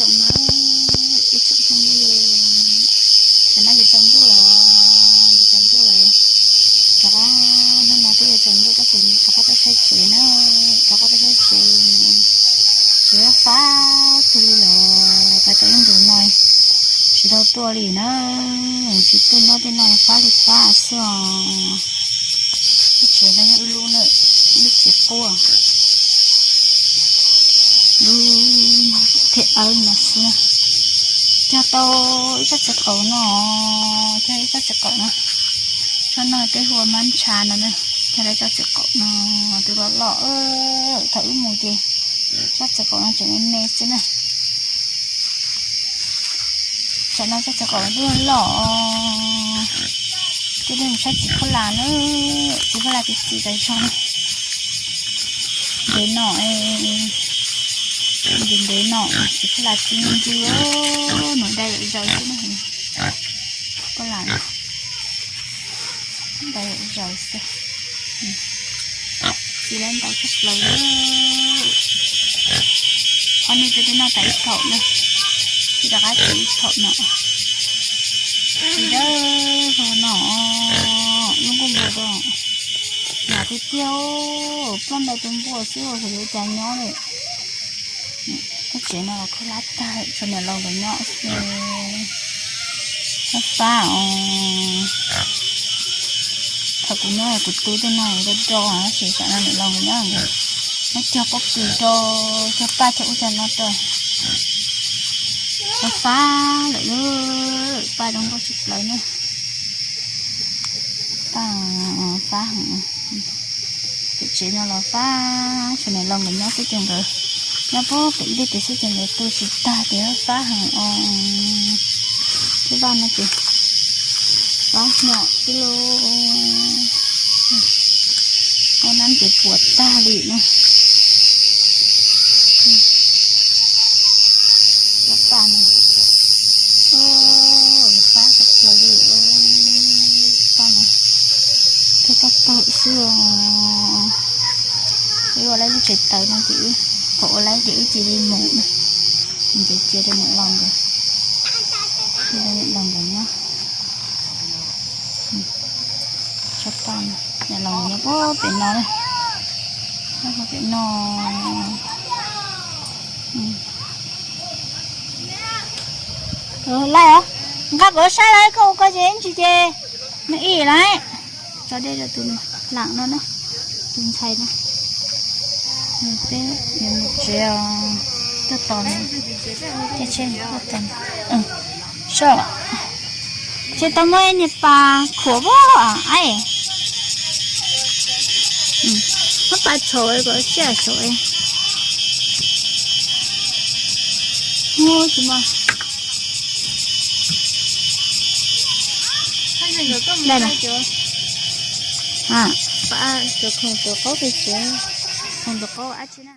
Tsoom na, ib tsoom phooj ywg, tam no yuav tsaus ntuj lawm, yuav tsaus ntuj lawm. Rov qab, hnub no twb yuav tsaus ntuj tab sis rov qab tuaj saib tsev na, rov qab tuaj saib tsev. Tsev fab kawg li lawm, pais tau ib ntus no tsis tau tuaj li na, tsis tuaj nyob tej no fab li fab xwb os. Lub tsev no yog wb lub na, lub tsev quaj, lub thiab awb no xwb na. Cog tau ib tsob txiv qaum no, cog ib tsob txiv qaum no, tsob no peb hu ua mab ntsha no na, cog tau ib tsob txiv qaum no, twb loj loj, thaum wb mus ces tsob txiv qaum no tseem me me xwb na. Tsam no tsob txiv qaum twb loj, twb mus saib txiv phuj las na, txiv phuj las txiv txiv tas zog na. Ntev no, ntev ntev no, txiv phuj las txiv ncw, nws dai lawm zaus xwb na. Phuj las dai lawm zaus xwb. Txiv lawv ntau tshaj plaws. Ob niag peb twb noj tas ib thaum na, tsis rov qab txiv ib thaum no. Txiv dawb vog no, lub nkuaj npua rau, yam tiag tiag, ploj ntawm tus npua xwb, xyov yuav ua cas nyob li. Lub tsev no los khaub hlab tag, tshuav niam laus nkawd nyob xwb. Fab fab os. Thaum kuv nyob kuv tu tej no do do, tab sis tsam no niam laus nkawd nyob nkawd muab cog pob kws rau, cog paj cog ub cog no rau. Fab fab lawm, paj zoo nkauj tshaj plaws na. Paj fab heev. Pem tsev no los fab, tshuav niam laus nkawd nyob xwb ces nkawd nyob puag pem ntej pem xwb ces nkawd tu tsis tag ces fab heev os. Tej vaj no ces fab nyom tib lub, ua nab ces puas tag li na. Fab no, fab tag li, fab no, thiab fab taug xwb os. Wb ua lawv lub tsev tawv no ces wb, kom ua lawv ces wb cia li mus na. Ntxeev cia rau niam laus nkawd, cia rau niam laus nkawd nyob. Tsob paj no, niam laus nkawd nyob puag pem no na, nyob puag pem no. Laij os, nqa kuv saib lawm, koj ua koj ces ntsis ces nws ib lawm. Tso dej rau tus lam no na, tus ntxhais no. Peb yuav mus tsev os, tuaj tos, caij tsheb tuaj tos. Soj, tsis tau muaj niag pas khuam as, muab pas txhom kom tsiaj txhom. Tsis muaj. Dai na. Pas cov khoom tus qaub pem tsev, khoom tus qaub dab tsi na.